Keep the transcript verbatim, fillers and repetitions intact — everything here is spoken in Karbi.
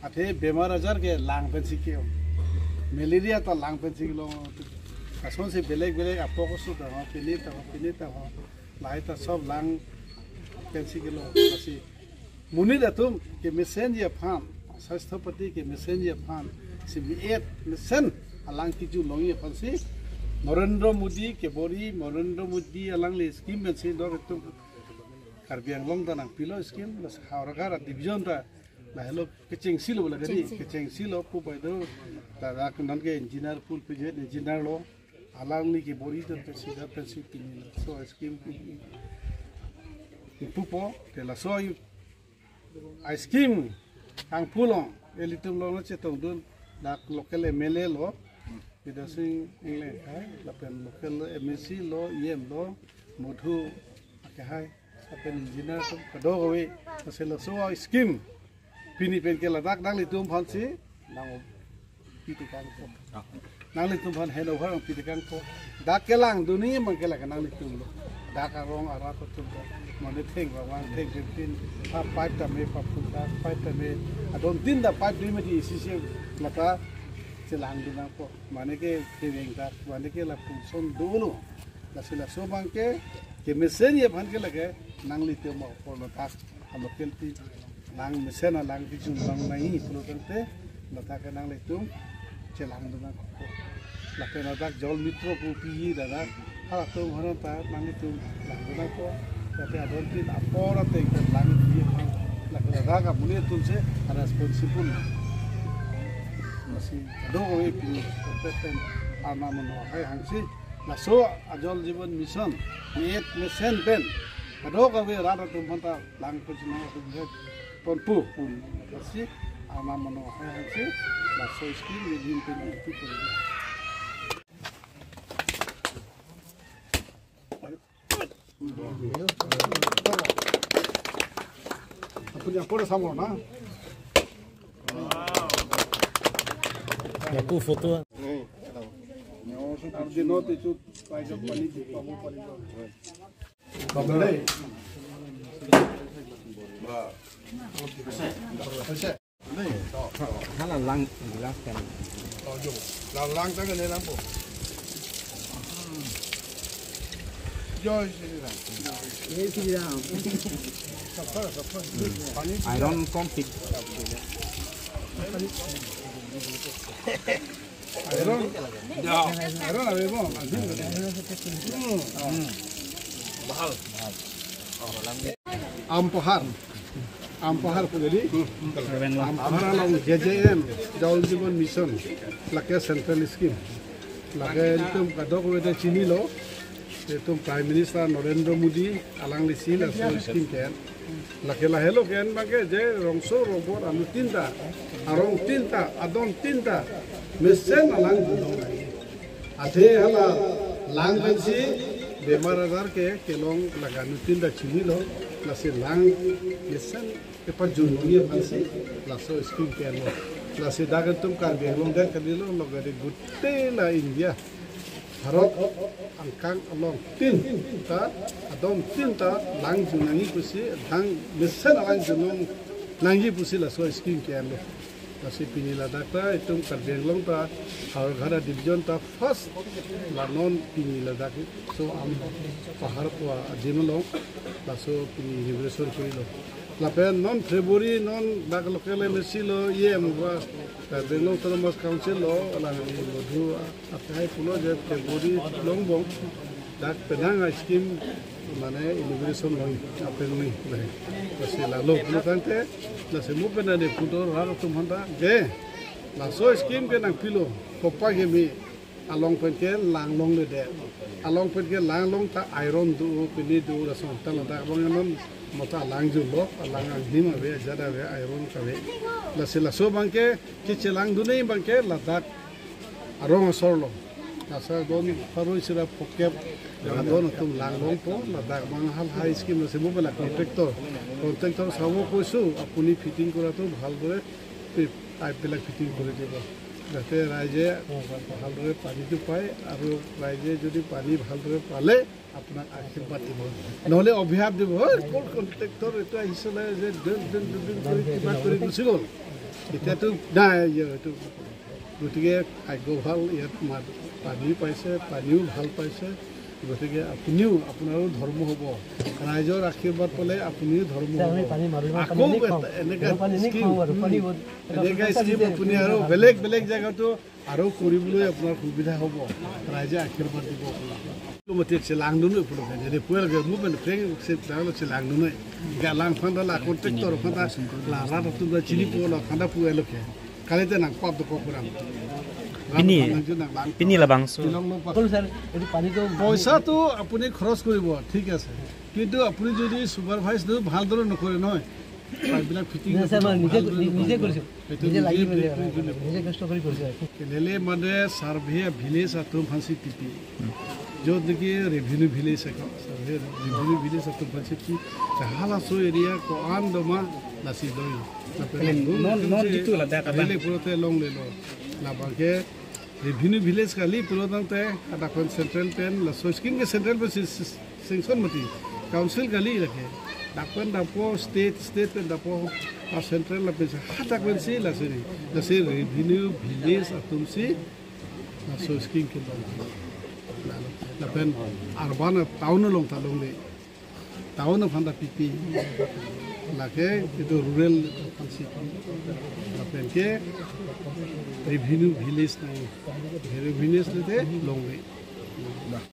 Athe bemar ajar ke lang pensi ke-ong. Malaria ta lang pensi kelong. Lasonsi belek belek apok oso ta ho, pini ta ho, pini ta ho. Lahai ta sob lang pensi kelong. Lasi monit atum kemesenji aphan, sasthopati kemesenji aphan, si mi-et mesen alang kejun longji aphansi Narendra Modi kebor-i, Narendra Modi alangli scheme pensi dor atum Karbi Anglong ta nangpilo scheme, lasi Howraghat division ta lahelo kechengsi lo lagi di, kechengsi. Kechengsi lo pu bai do, ladak non ke engineer, full fledged engineer lo, alangli kebor-i do pensi, pensi pini laso scheme pu, pupo, te laso a scheme kangpu along, ilitum along chetongdun, dak local M L A lo, Bidya Sing Engleng hai, lapen local M A C lo, E M lo, Madhu Akehai, lapen engineer atum kadokave, lasi laso a scheme pini pen ke ladak nanglitum aphansi nangpitekangpo. Nanglitum aphan handover nangpitekangpo. Dak kelangdunji abang ke lake nanglitum lo. Dak arong arat atum lo. Mane theng vangvang, theng pinpin, ha pipe tame, paphun ta pipe tame, adon tin ta pipe di mati isi isi lata chelangdun nangpo. Mane ke keveng ta, mane ke lapuson dolo. Lasi laso abang ke kemesenji aphan ke lake nanglitum apor ladak a-local ti lang mesen alang kejun long nangji pulo tangte, ladak ke nanglitum chelangdun nangpo. Lapen ladak Jal Mitro pu piji ladak, halatum aphan ta nanglitum langdun nangpo. Tapi adon tin apor ateng ta lang piji aphan, lake ladak amonit atumsi responsible. Lasi kadokave pini, Arnam Mano Ahai hangsi laso a Jal Jeevan Mission mi-et mesen pen kadokave rat atum aphan ta lang pejunang atum het ponpo pu. Lasi Arnam Mano Ahai hangsi laso scheme nelihin pen ilitum pen. আপুনি আকৌ চাব না। Aku foto. আৰু দিনত এইটো পাই যাব, পানী পাব পাৰিব। Hala lang, lang kan. Lang, lang ta kan lang po. Jai Shri Ram. Jai Shri Ram. Pani iron kom thik. Iron. Iron ave bo. Hmm. Ampahar. Ampahar pu jadi. Ampahar along J J M, Jal Jeevan Mission. Lake central scheme. Lake itum kadokave ta chinilo. Itum Prime Minister Narendra Modi alanglisi laso scheme ke-en. Lake lahelo ke-en abang ke je rongso rongbor anutin ta, arong tin ta, adon tin ta mesen alang dun. Athe hala lang pensi bemar ajar ke kelong, lake anutin ta chinilo, lasi lang mesen kepajun longji aphansi laso scheme ke-enlo. Lasi dak itum Karbi Anglong det kalilo, lake de gute la India, Bharat angkang along tin ta, adon tin ta lang jun nangji pusi, lang mesen alang jun long nangji pusi laso scheme ke-enlo. Lasi pini ladak ta itum Karbi Anglong ta Howraghat division ta first la non pini ladak laso Ampahar pu adim along laso pini inauguration korilo. Lapen non February non dak local M A C lo, E M ba, Karbi Anglong Autonomous Council lo, alangli Madhu Akehai pulo je February longbom dak penang a scheme mane inauguration long, opening le. Lasi lalo pulo tangte, lasi mo pen ani pudo rat atum aphan ta ke laso scheme ke nangpilo, kopa ke mi along pen ke lang longledet. Along pen ke lang long ta iron do, pini do, lason ta ladak abang non mata lang junlo, alang anghim ave, ajat ave, iron kave. Lasi laso abang ke kechelangdunji abang ke ladak arong asor lo. Laso adon pharo isi ra phokep adon atum lang longpo, ladak abang halahai scheme, lasi mo pen la contractor, contractor sabo কৈছো, আপুনি fitting কৰাটো ভালদৰে পাইপবিলাক ফিটিং কৰি দিব, যাতে ৰাইজে ভালদৰে পানীটো পায় আৰু ৰাইজে যদি পানী ভালদৰে পালে আপোনাক আশীৰ্বাদ দিব, নহ'লে অভিশাপ দিব। "ঐ, ক'ৰ কণ্ট্ৰেক্টৰ এইটো আহিছিলে যে দুদিন, দুদিন, দুদিন কৰি কিবা কৰি গুচি গ'ল।" এতিয়াতো নাই, ইয়ে, এইটো। গতিকে ভাগ্য ভাল, ইয়াত মা-, পানী পাইছে, পানীও ভাল পাইছে। গতিকে আপুনিও, আপোনাৰো ধৰ্ম হ'ব। ৰাইজৰ আশীৰ্বাদ পালে আপুনিও ধৰ্ম হ'ব। পানী মাৰো, ইমান পানী আকৌ এনেই খাওঁ। এটা এনেকা ইমান পানী এনেই স্কিম, খাওঁ আৰু, পানী বহুত, এনেকা স্কিম আপুনি আৰু বেলেগ বেলেগ জেগাতো আৰু কৰিবলৈ আপোনাৰ সুবিধা হ'ব। ৰাইজে আশীৰ্বাদ দিব আপোনাক। Lo mati chelang dunu pulo kan. Jadi puel ke movement peng se tang lo chelang dunu. Galang phanda la contractor phanda la rat tu da chini po la phanda puel ke. Kali te nang pap do ko puram. Pini, pini labangso. Tilong lo pap. Sir, এইটো পানীটো পইচাটো আপুনি খৰচ কৰিব, ঠিক আছে, কিন্তু আপুনি যদি চুপাৰভাইজটো ভালদৰে নকৰে নহয়, পাইপবিলাক ফিটিং নিজে কৰিছো। সেইটো নিজে লাগি নিজে কষ্ট কৰি কৰিছো। Lele mane survey village atum aphansi pipe. Jot niki revenue village ako, survey revenue village atum aphansi pi. Halaso area ko-an doma lasi doi. Kali non, non jitu ladak abang. Lele pulote longlelo. Labang ke revenue village kali pulo tangte adakon central pen laso scheme ke central pen si, si, sanction mati. Council kali lake. Dak pen dapo state, state pen dapo a central lapen sa hadak pensi lasi ni. Lasi revenue village atumsi laso scheme kelong. Lapen urban town along ta longle. Town aphanta pipe. Lake itu rural aphanta pipe. Lapen ke revenue village nang. Revenue village lete longle.